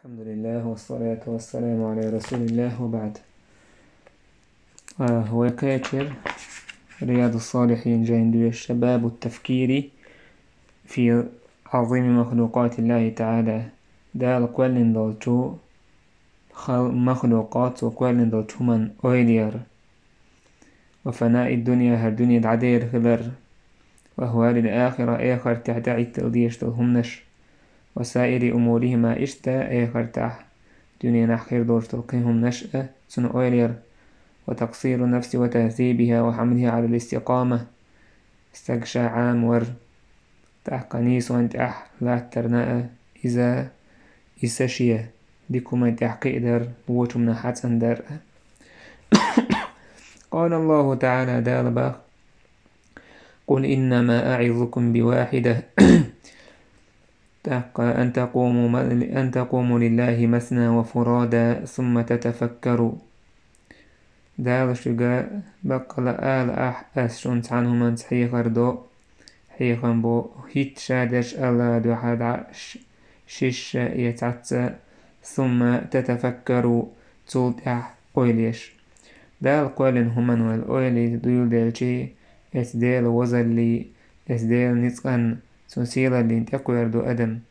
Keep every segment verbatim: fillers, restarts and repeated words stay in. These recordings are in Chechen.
الحمد لله والصلاة والسلام على رسول الله وبعد. Э, вай кхечир Риядус-Салихин жайна доьшуш باب التفكير في عظيم مخلوقات الله تعالى. Дала кхоьллина долчу хал-, махлукъат, Цо кхоьллина долчу хӀуманна ойла яр. وفناء الدنيا, хӀара дуьне дӀадер хилар. وأهوال الآخرة, эхартехь тӀехӀиттал дезаш долу хӀуманаш. وسائر أمورهما, иштта эхартахь дуьненахь хир долуш долу кхин хӀуманаш а цунна ойла яр. وتقصير النفس وتهذيبها وحملها على الاستقامة. Стаг ша Ӏама вар, тӀаккха нийсонан тӀехь латтарна а, иза, и са шен дика хӀуманна тӀехь кхиадар, вочу хӀуманах хьацӀандар а. قال الله تعالى, Дала бах: قل إنما أعظكم بواحدة. ТӀаккха: أن تقوموا م-، أن تقوموا لله مثنى وفرادى ثم تتفكروا. Дала шуьга баккъала ала ахь, ас шуна цхьана хӀуманца хьехар до, хьехам бо, хӀитта ша дерш АллахӀан дуьхьа дӀа ш-, шишша я цхьацца, ثم تتفكروا, цул тӀаьхьа ойла еш. Дала кхоьллина хӀуманна вай ойла дуьйладелчи, эцу Делан возаллий, эцу Делан ницкъан, Цуьнан сийлаллин тӀекхоьру ду адам.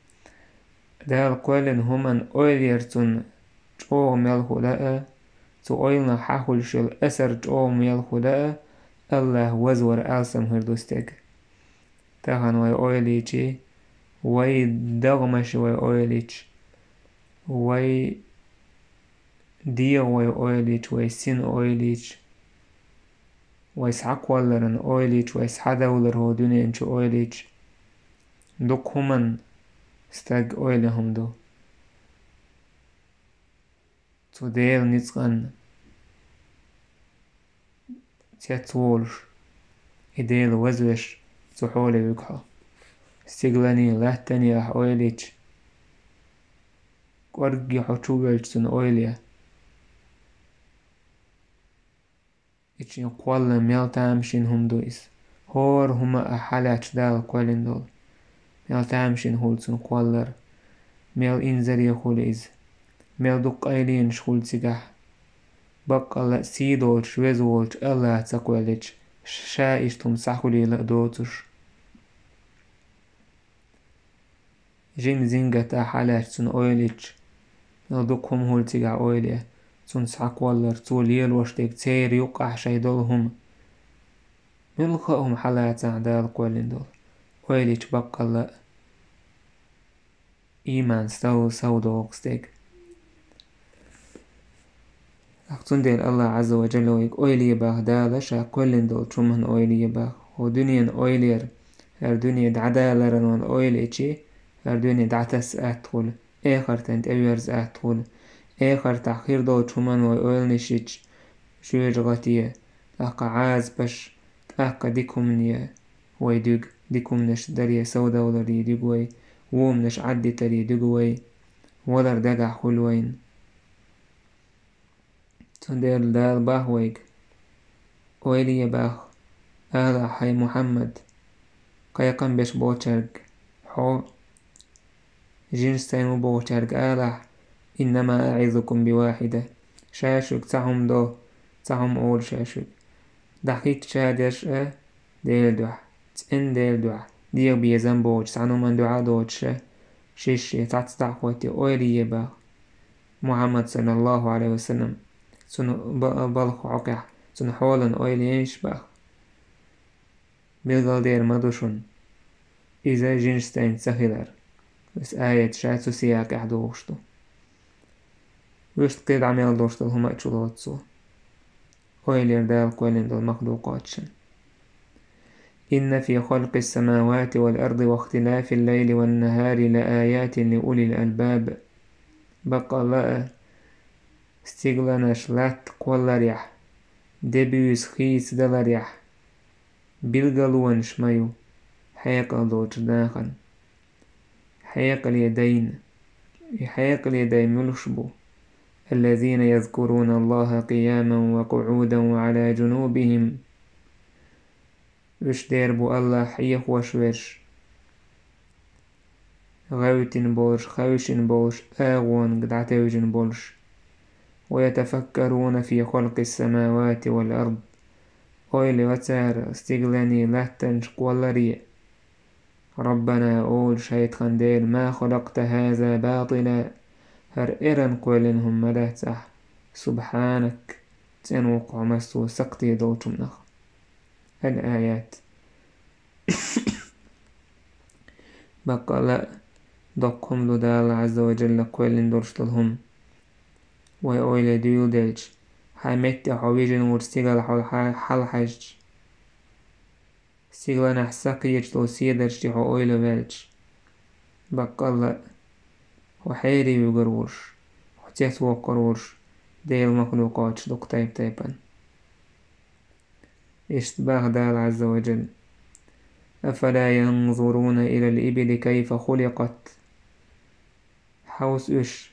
Дала кхоьллина хӀуманна ойла яр цунна чӀогӀа мел хӀума а, цу ойланах хьахулуш йолу асар чӀогӀа мел хӀума а, АллахӀ вазвар алсам хир ду стеган. Тахана вай ойла йичи, вай догӀмаш вай ойла йичи, вай дегӀ вай ойла йичи, вай син ойла йичи, вай схьакхолларан ойла йичи, вай схьадовлар хӀокху дуьнен чу ойла йичи, дукха хӀуманна стаг ойла хӀума ду. Цу Делан ницкъан цецволуш, и Дела вазвеш, цу хьоле вуьгу хьо. Стигаланийн, латтанийн ахь ойла йичи, кӀоргге хьо чу воьлча цунна ойла я. И чӀогӀа кхоллар, мел тамашийна хӀума ду иза. ХӀора хӀума а хьалаьцча Дала кхоьллина долу. Мел тамашийна хуьлу цунна кхоллар, мел инзаре хуьлу иза, мел дукха къайленаш хуьлу цигахь. Баккъалла а сий долчу, веза волчу АллахӀа ца кхоьллича, ша иштта хӀума схьахуьлийла а доцуш. Жима зингаттахь хьалаьцча цунна ойла йича, мел дукха хӀума хуьлу цигахь ойла я, цунна схьакхоллар, цо лелош дерг, церан юккъахь шайн долу хӀума. Муьлхха а хӀума хьалацахь Дала кхоьллина долу, ойла йича баккъалла а ийман сов-, совдоху стеган. Ахь цундела АллахӀ Ӏазза ва Джалла вайга ойла е боху, Дала Ша кхоьллина долчу хӀуманна ойла е боху. ХӀокху дуьненан ойла яр, хӀара дуьне дӀадаларан ван ойла йичи, хӀара дуьне дӀатасса атта хуьлу, эхартан тӀеверза атта хуьлу. Эхартахь хир долчу хӀуманна вай ойланаш йича, жоьжахати, тӀаккха Ӏазапаш, тӀаккха дика хӀумане вай дуьгу, дика хӀуманаш даре совдовларе дуьгу вай, вон хӀуманаш Ӏаддитаре дуьгу вай, валар дагахь хуьлу вайна. Цундела Дала боху вайга: ойла е боху, ала хьайн, Мухьаммад, кхайкхам беш болчаьрга, хьо жинаш сайна ву бохучаьрга алахь: إنما أعظكم بواحدة. Ша шуьга цхьа хӀума до, цхьа хӀума олу ша шуьга. ДӀахӀитта ша дерш а Делан дуьхьа, цӀена Делан дуьхьа, дегӀан безам боцуш, цхьана хӀуманна дуьхьал доцуш а, шишша цхьацца дӀа а хӀоттий, ойла е боху. Мухьаммад, саллаллаху Ӏалайхи ва саллам, цуьнан ба-, балха хьокъехь, цуьнан хьолан ойла еш боху. Билгалдер ма ду шуна иза жинаш сайна ца хилар. Иза аят ша цу сиякъехь дохуш ду. Вуьшта кхин дӀа мел долуш долу хӀума а чулоцу цо. Ойла яр Дала кхоьллина долу махлукъаташна. إن في خلق السماوات والأرض واختلاف الليل والنهار لآيات لأولي الألباب. Баккъалла а, стигланаш латта кхолларехь, де-буьйса хийцадаларехь билгалонаш ма ю хьекъал долчу нахана. Хьекъале дайна. И хьекъале дай муьлш бу? الذين يذكرون الله قياما وقعودا وعلى جنوبهم. Уьш дер бу АллахӀ хьехош верш. гӀевттина болуш, хевшина болуш, агӀонга дӀатевжина болуш. ويتفكرون في خلق السماوات والأرض. Ойла йо цара стигаланеи латтанчу кхолларе. ربنا, олуш, хӀай тхан Дела, ما خلقت هذا باطلا, хӀара эрна кхоьллина хӀума ма дац ахь, سبحانك, цӀена ву-кх хьо массо а сакхте долчунах. Ал-Аят. Баккъалла а, доккха хӀума ду Дала Азза ва Джалла кхоьллина долуш долу хӀума. Вай ойла дуьйладелча, хьайн меттехь хьо вижина волчу стигала хьо хьа-, хьалахьаьжча, стигаланахь сакхеташ долу седаршчий хьо ойла ваьлча, баккъалла а, хьо хьере вуьгур волуш, хьо цецвоккхур волуш, Делан махлукъаташ ду-кх тайп-тайпана. Иштта боху Дала Азза ва Джалла: أفلا ينظرون إلى الإبل كيف خلقت. Хьовса уьш.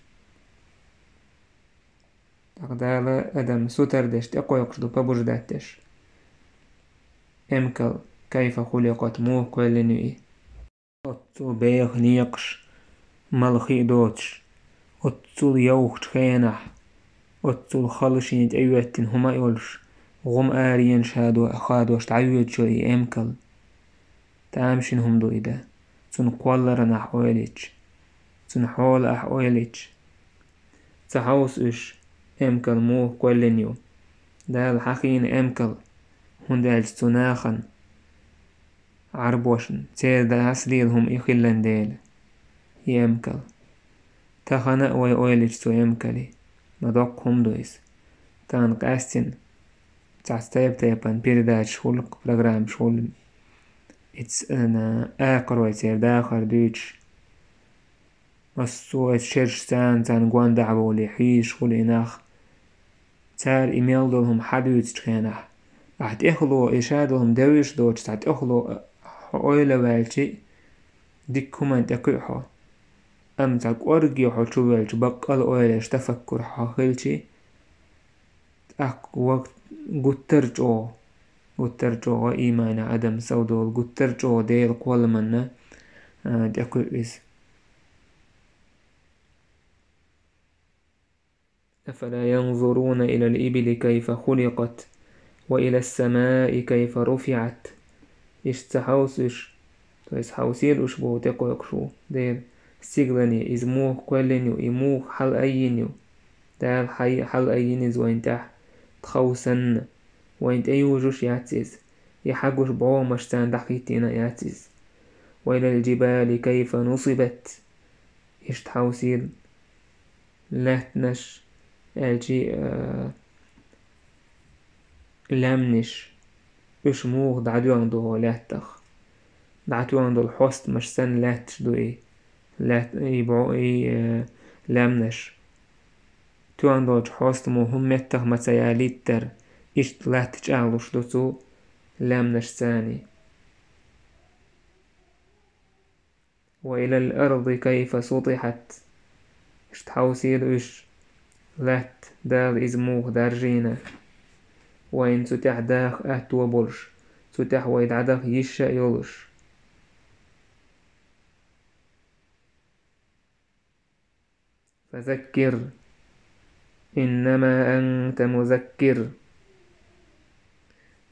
ТӀаккха Дала адам сутара деш тӀекхойкхуш ду, побуждать деш. Эмкал, كيف خلقت, муха кхоьллина ю и. Оццул беха некъаш, мала хи а доцуш, оццул йовхачу хенахь, оццул хала шена тӀеоьттина хӀума а йолуш, гӀум аренаш хадо-, хадош дӀайоьдуш йолу и эмкал. Тамашийна хӀума ду и дан, цунна кхолларан ахь ойла йича, цунна хьола ахь ойла йича. Ца хьовса уьш, эмкал муха кхоьллина ю. Дала хьахийна эмкал, хӀунда аьлча цу нахана, Ӏарбошна, церан дас лела хӀума и хилла дела, и эмкал. Тахана а вай ойла йича цу эмкале, ма доккха хӀума ду иза. Тахана къаьстина цхьацца тайп-тайпана передачаш хуьлу, программаш хуьлу. Ица, ана, акхарой церан дахар дуьйцуш. Массо а оцу шерашца царна гондахь а волий, хьийзаш хуьлу и нах. Цара и мел долу хӀума хьадуьйцучу хенахь, ахь тӀехула и ша долу хӀума девзаш доцуш, цхьа тӀехула хьо ойла ваьлчи, дикка хӀуманна тӀекхуьу хьо. Амма цхьа кӀорге хьо чувоьлчи, баккъал а ойла еш, тафаккур хьо хилчи, тӀаккха вай гуттар а чӀогӀа, гуттар а чӀогӀа ийманехь адам сов долу, гуттар а чӀогӀа Делан кхолламанна, а, тӀекхуьу иза. أفلا ينظرون إلى الإبل كيف خلقت وإلى السماء كيف رفعت. Иштта ца хьовса уьш, то есть хьовсийла уьш боху тӀекхойкхуш ву Дела, стигалане иза муха кхоьллина ю, и муха хьалаайина ю. Дала хьай-, хьалаайина иза вайна тӀехь тхов санна, вайна тӀеюжуш яц иза, и хьагуш бӀогӀамаш царна дӀахӀиттийна яц иза. وإلى الجبال كيف نصبت. Иштта хьовсийла лаьттанаш, аьлчи, а, лаьмнаш, уьш муха дӀатоьхна ду хьо лаьттах. ДӀатоьхна долу хьостамаш санна лаьтташ ду и, лаьтт-, и бӀо-, и, а, лаьмнаш. Тоьхна долчу хьостамо хӀума меттах ма ца ялийтара, иштта латта чӀагӀлуш ду цу лаьмнашцаний. وإلى الأرض كيف سطحت. Иштта хьовсийла уьш, латта, Дала иза муха даржийна. Вайна цу тӀехь даха аьтто болуш, цу тӀехь вай дӀадаха йиш а йолуш. فذكر إنما أنت مذكر.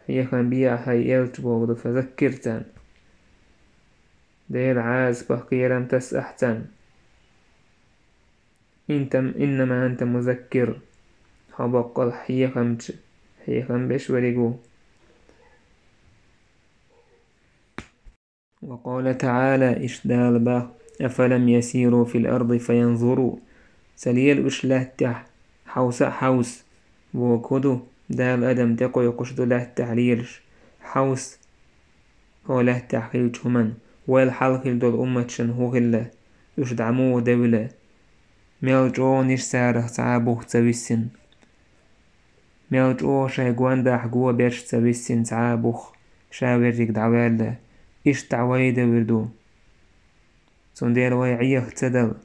Хьехам бе ахь, хӀай элча, бохург ду, فذكر царна. Делан Ӏазапах кхерам таса ахь царна. أنت، إنما أنت مذكر. Хьо боккъал хьехамча, хьехам беш верг ву. وقال تعالى, иштта Дала боху: أفلم يسيروا في الأرض فينظروا. Ца лела уьш лаьттахь, хьовса а хьовса, бохург хӀун ду, Дала адам тӀекхойкхуш ду лаьттахь лелаш. Хьовса, хьо лаьттахь хиллачу хӀуманна, вайл хьалха хилла долу умматашна хӀун хилла, уьш дӀа муха девлла. Мел чӀогӀа ниш царах цхьа а бух ца виссина. Мел чӀогӀа шайн гондахь го берш ца виссина цхьа а бух, ша верриг дӀаваьлла, иштта дӀа вай девр ду. Цундела вай Ӏеха ца дала,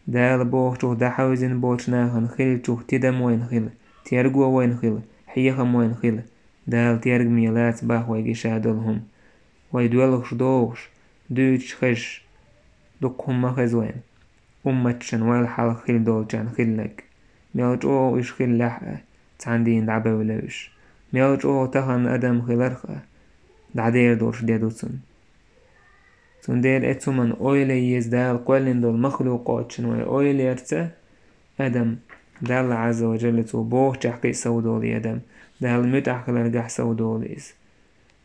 Дала бохучух дӀахьевзина болчу нахана хиллачух тидам вайна хила, терго вайна хила, хьехам вайна хила, Дала тергаме лаца боху вайга и ша долу хӀума. Вай доьлхуш догӀуш, дуьйцуш хезаш, дукха хӀума ма хеза вайна, умматашна вайл хьалха хилла долчарна хилларг. Мел чӀогӀа уьш хиллехь а, цхьана дийнахь дӀабевлла уьш. Мел чӀогӀа тахана адам хиларх а, дӀадер долуш де ду цунна. Цундела эцу хӀуманна ойла е еза, Дала кхоьллина долу махлукъаташна вай ойла ярца, адам Далла Ӏазза ва Жалла цо бохучехь кхин а сов долу и адам, Далла муьтӀахь хиларгахь сов долу иза.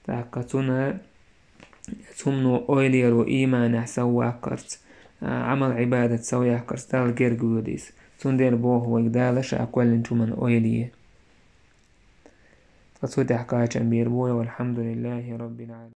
ТӀаккха цунна, цу хӀумано ойла яро ийманехь сов ваккхарца, а, Ӏамал-Ӏибадат сов яккхарца Далла герга воьду иза. Цундела боху вайга Дала ша кхоьллинчу хӀуманна ойла е. Ткъа цу тӀехь кхачам бийр бу вай, валхьамдулиллахӀи Раббил Ӏаламин.